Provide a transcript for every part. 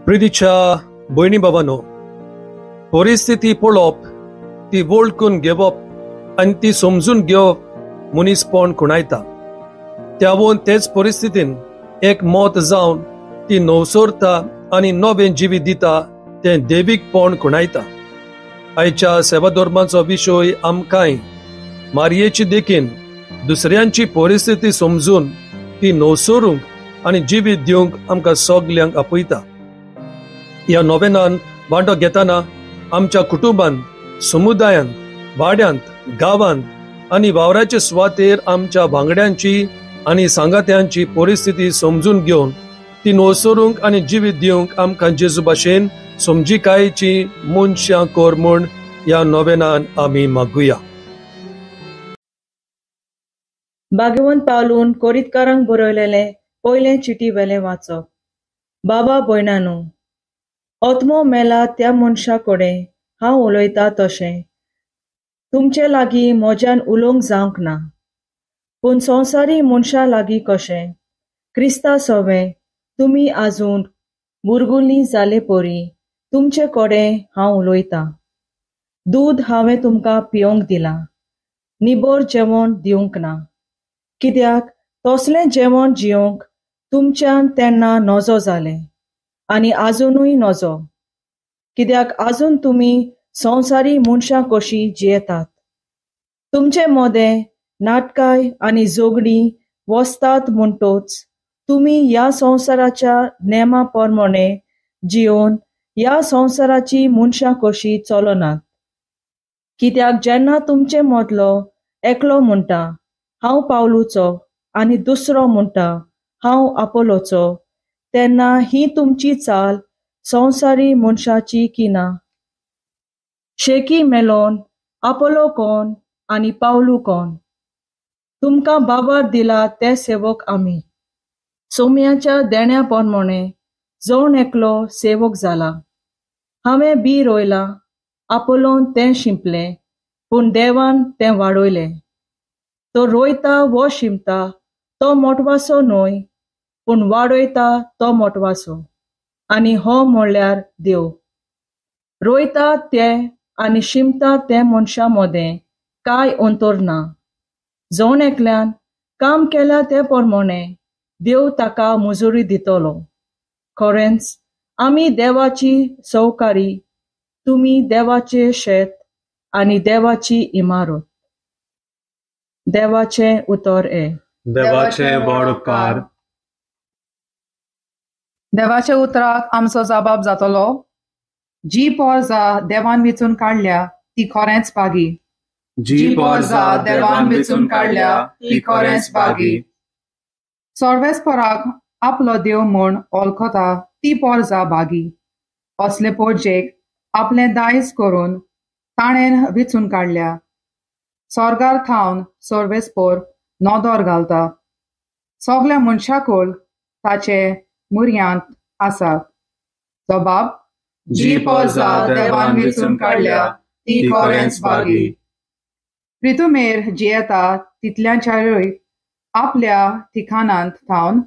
प्रितीच्या भयणी बाबांनो, परिस्थिती पळोवप, ती वळखून घेवप आनी ती समजून घेवप मनीसपण खुणायता. त्यावून तेच परिस्थितीन एक मत जावन ती नवसरता आनी नवें जिवीत दिता तें देवीकपण खुणायता. आयच्या सेवा धर्माचो विशय आमकांय मारयेची देखीन दुसऱ्यांची परिस्थिती समजून ती नवसरूंक आनी जिवीत दिवंक आमकां सगल्यांक आपयता. ह्या नोवेनान वांटो घेतना आमच्या कुटुंबांत, समुदायांत, वाड्यांत, गांवांत आनी वावराचे सुवातेर आमच्या वांगड्यांची आनी सांगात्यांची परिस्थिती समजून घेवन ती नवसरूंक आनी जिवीत दिवंक आमकां जेजू भाशेन समजिकायेची मनशां कर म्हूण ह्या नोवेनान आमी मागुया. भाग्यवंत पावलून कोरितकारांक बरयलेलें पयलें चिटी वेलें वाचप. बाबा भयणानो, आत्मो मेला त्या मनशा कडेन हांव उलयता तशें तुमचे लागीं म्हज्यान उलोवंक जावंक ना, पूण संवसारी मनशां लागीं कशें क्रिस्ता सवें तुमी आजून बुरगुलीं जाले परी तुमचे कडेन हांव उलयतां. दूद हांवें तुमकां पिवंक दिलां, निबर जेवण दिवंक ना, कित्याक तसलें जेवण जिवंक तुमच्यान तेन्ना नजो जालें आनी आजुनूय नजो, कित्याक आजून तुमी संवसारी मनशां कशीं जियेतात. तुमचे मदें नाटकाय आनी झगडीं वसतात म्हणटोच तुमी ह्या संवसाराच्या नेमा प्रमाणे जियोवन ह्या संवसाराची मनशां कशीं चलनात. कित्याक जेन्ना तुमचे मदलो एकलो म्हणटा हांव पावलूचो आनी दुसरो म्हणटा हांव आपोलोचो, तेन्ना ही तुमची चाल संवसारी मनशाची की ना? शेकी मेलोन आपोलो कोण आनी पावलू कोण? तुमकां बाबार दिला ते सेवक आमी. सोम्याच्या देण्या प्रमाणे जण एकलो सेवक जाला. हांवें बी रोयलां, आपोलोन तें शिंपलें, पूण देवान तें वाडयलें. तो रोयता वो शिंपता तो मोटवासो न्हय, पूण वाडयता तो मोटवासो, आनी हो म्हणल्यार देव. रोयता ते आनी शिंपता ते मनशां मदें कांय अंतर ना. जण एकल्यान काम केलां ते प्रमाणे देव ताका मुजुरी दितलो. खरेंच आमी देवाची सवकारी, तुमी देवाचें शेत आनी देवाची इमारत. देवाचें उतर हें. देवाचें व्हड उपकार. देवाच्या उतराक आमचो जबाब जातलो. जी पोरजा देवान वेंचून काडल्या ती खरेंच बागी. जी पोरजा देवान वेंचून काडल्या ती खरेंच बागी. सर्वेस्पराक आपलो देव म्हूण वळखता ती पोरजा बागी. असले पोरजेक आपलें दायज करून ताणें वेंचून काडल्या. स्वर्गार थावन सर्वेस्पर नदर घालता, सगल्या मनशाकूळ ताचे मुर्यांत आसा. जबाब: जी पोरजा देवान वेंचून काडल्या ती खरेंच बागी. प्रितुमेर जियेता तितल्यांच्यारूय आपल्या ठिकाणांत थावन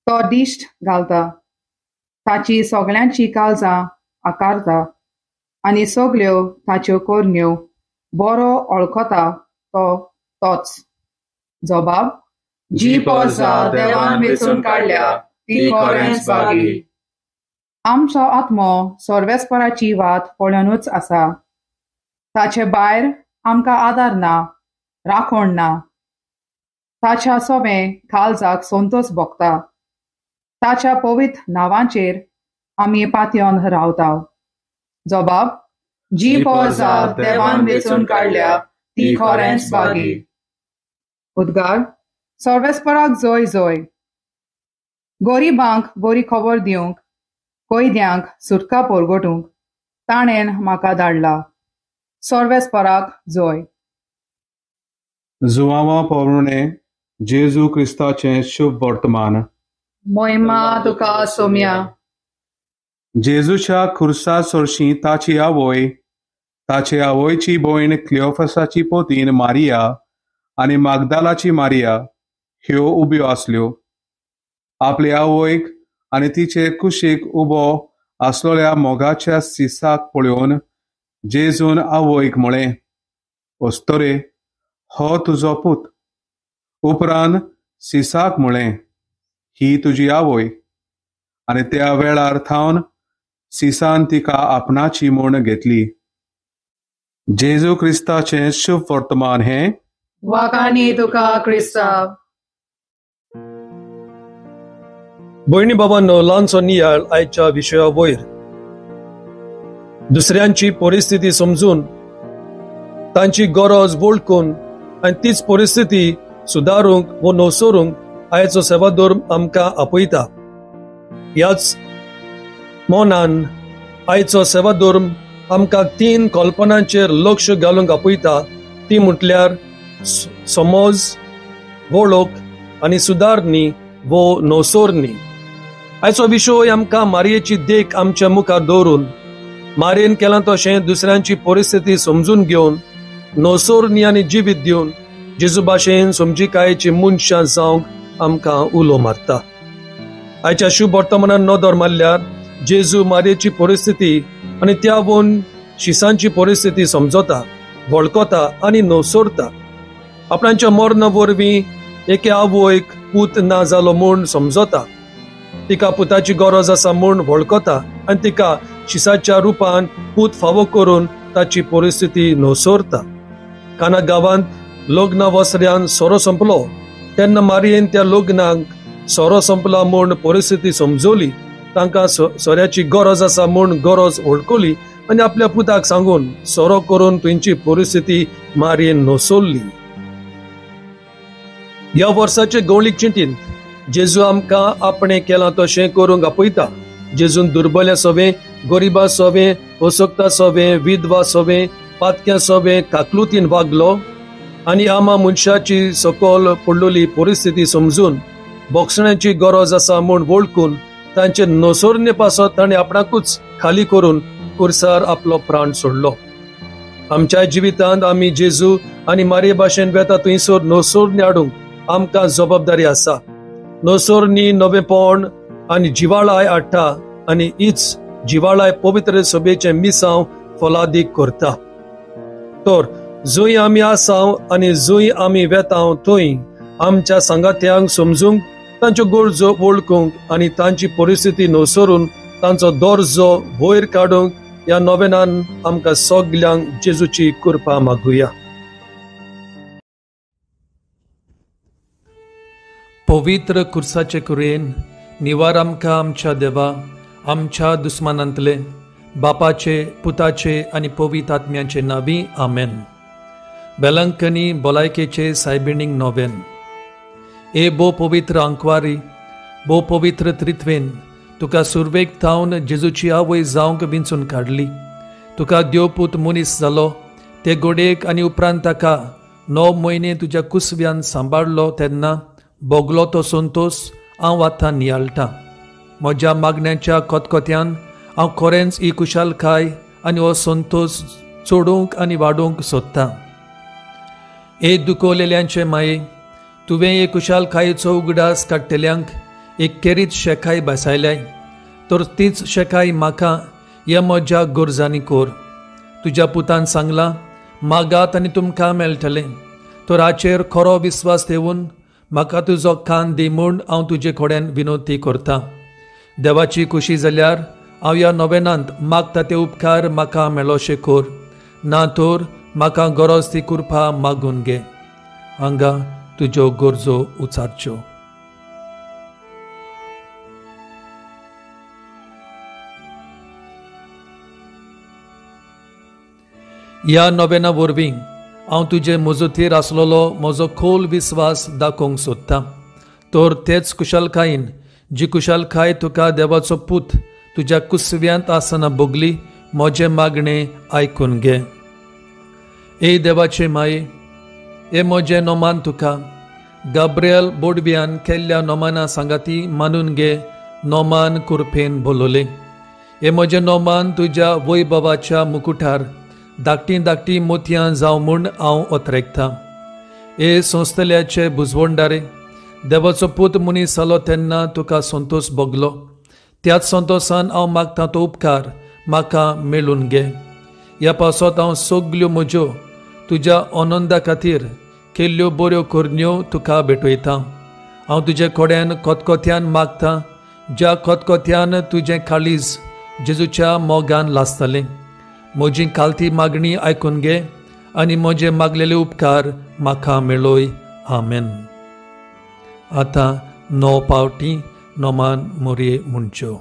तो दिश्ट घालता, ताची सगळ्यांची काळजां आकारता आनी सगल्यो ताच्यो करण्यो बरो वळखता तो तोच. जबाब: जी पोरजा देवान वेंचून काडल्या ती खरेंच बागी. आमचो आत्मो सर्वेस्पराची वात पळोवनूच आसा. ताचे भायर आमकां आदार ना, राखण ना. ताच्या सोवें काळजाक संतोष भोगता. ताच्या पवित्र नांवाचेर आमी पातयेवन रावता. जबाब: जी पोरजा देवान वेंचून काडल्या ती खरेंच बागी. उद्गार: सर्वेस्पराक जय जय. गरिबांक बरी खबर दिवंक, कैद्यांक सुटका परगटूंक ताणें म्हाका धाडला. सर्वेस्पराक जय. जुआंवा पोरुणे जेजू क्रिस्ताचें शुभ वर्तमान. मोहिमा तुका सोम्या. जेजूच्या खुर्सा सरशी ताची आवय, ताचे आवयची भयण क्लियोफासाची पोतीन मारिया आनी मागदालाची मारिया ह्यो उब्यो आसल्यो. आपले आवयक आनी तिचे कुशीक उबो आसलेल्या मोगाच्या सिसाक पळोवन जेजून आवयक म्हळें, अस्तोरे, हो तुजो पूत. उपरांत सिसाक म्हळें, ही तुजी आवय. आनी त्या वेळार थावन सिसान तिका आपणाची म्हूण घेतली. जेजू क्रिस्ताचें शुभ वर्तमान हें. वाखाणी तुका क्रिस्तांव. भयणी बाबांनो, ल्हानसो नियाळ आयच्या विशया वयर. दुसऱ्यांची परिस्थिती समजून, तांची गरज वळखून आनी तीच परिस्थिती सुदारूंक वो नवसरूंक आयचो सेवाधर्म आमकां आपयता. ह्याच मनान आयचो सेवाधर्म आमकां तीन कल्पनांचेर लक्ष घालूंक आपयता. ती म्हटल्यार समज, वळख आनी सुदारणी वो नवसरणी. आयचो विशय आमकां मारयेची देख आमच्या मुखार दवरून, मारयेन केलां तशें दुसऱ्यांची परिस्थिती समजून घेवन, नवसरणी आनी जिवीत दिवन जेजू भाशेन समजिकायेची मनशां जावंक आमकां उलो मारता. आयच्या शुभ वर्तमानान नदर मारल्यार जेजू मारयेची परिस्थिती आनी त्या वोन शिसांची परिस्थिती समजता, वळखता आनी नवसरता. आपणाच्या मरणा वरवीं एके आवयक पूत ना जालो म्हूण समजता, तिका पुताची गरज आसा म्हूण वळखता आनी तिका शिसाच्या रुपान पूत फावो करून ताची परिस्थिती नवसरता. काना गांवांत लग्न वसऱ्यान सोरो संपलो तेन्ना मारयेन त्या लग्नाक सोरो संपला म्हूण परिस्थिती समजली, तांकां सोऱ्याची गरज आसा म्हूण गरज वळखली आनी आपल्या पुताक सांगून सोरो करून थंयची परिस्थिती मारयेन नसरली. ह्या वर्साचे गवळीक चिंतीन जेजू आमकां आपणें केलां तशें करूंक आपयता. जेजून दुर्बल्या सोवें, गरिबा सोवें, असक्ता सोवें, विधवा सोवें, पातक्या सोवें काकलुतीन वागलो आनी आमा मनशाची सकल पडलेली परिस्थिती समजून बोगसण्याची गरज आसा म्हूण वळखून तांचे नसरणे पासत ताणें आपणाकूच खाली करून कुर्सार आपलो प्राण सोडलो. आमच्या जिवितांत आमी जेजू आनी मारये भाशेन वेता थंयसर नसरणी हाडूंक आमकां जबाबदारी आसा. नसरणी नवेपण आनी जिवाळाय हाडटा आनी हीच जिवाळाय पवित्र सभेचें मिसांव फलादीक करता. तर जंय आमी आसाव आनी जंय आमी वेताव थंय आमच्या सांगात्यांक समजूंक, तांच्यो गरजो वळखूंक आनी तांची परिस्थिती नसरून तांचो दर्जो वयर काडूंक ह्या नोवेनान आमकां सगल्यांक जेजूची कृपा मागुया. पवित्र कुर्साचे कुरेन निवार आमकां आमच्या देवा, आमच्या दुस्मानांतले, बापाचे, पुताचे आनी पवित्र आत्म्याचे नांवी आमेन. वेलंकनी भलायकेचे सायबिणींग नोवेन. ए भो पवित्र आंकवारी, भो पवित्र त्रित्वेन तुका सुरवेक थावन जेजूची आवय जावंक विंचून काडली. तुका देवपूत मनीस जालो ते गोडेक आनी उपरांत ताका 9 म्हयने तुज्या कुसव्यान सांबाळ्ळो तेन्ना भोगलो तो संतोस हांव आतां नियाळटा. म्हज्या मागण्याच्या खतखत्यान हांव खरेंच ही खुशालकाय आनी हो संतोस चडोवंक आनी वाडोवंक सोदतां. ए दुखवलेल्यांचे माये, तुवें हे खुशालकायेचो उगडास काडटल्यांक एक केरीत शेकाय बसायल्याय, तर तीच शेकाय म्हाका ह्या म्हज्या गरजांनी कोर. तुज्या पुतान सांगलां, मागात आनी तुमकां मेळटलें, तर हाचेर खरो विस्वास ठेवून म्हाका तुजो कान दी म्हूण हांव तुजे कडेन विनवती करतां. देवाची खुशी जाल्यार हांव ह्या नोवेनांत मागता ते उपकार म्हाका मेळोशे कोर, ना तर म्हाका गरज ती कृपा मागून घे. हांगा तुज्यो गरजो उचारच्यो. ह्या नोवेना वरवीं हांव तुजे मजतीर आसलेलो म्हजो खोल विस्वास दाखोवंक सोदतां. तर तेच कुशलकायेन जी कुशलकाय तुका देवाचो पूत तुज्या कुसव्यांत आसतना भोगली, म्हजें मागणें आयकून घे. ए देवाचे माये, हे म्हजें नोमान तुका गाब्रियल बोडव्यान केल्ल्या नोमाना सांगाती मानून घे नोमान कुरपेन बोलवलें. हे म्हजें नोमान तुज्या वैभवाच्या मुकुटार धाकटीं धाकटीं मोतयां जावं म्हूण हांव ओतरेकतां. हे संस्थल्याचे बुजवणदारे, देवाचो पूत मनीस जालो तेन्ना तुका संतोश भोगलो, त्याच संतोशान हांव मागतां तो उपकार म्हाका मेळून घे. ह्या पासत हांव सगल्यो म्हज्यो तुज्या आनंदा खातीर केल्ल्यो बऱ्यो करण्यो तुका भेटयतां. हांव तुजे कडेन खतखत्यान मागतां, ज्या खतखत्यान तुजें काळीज जेजूच्या मोगान लासतलें. म्हजी कालती मागणी आयकून घे आनी म्हजे मागलेले उपकार म्हाका मेळय. आमेन. आतां 9 पावटी नोमान मोरये म्हणच्यो.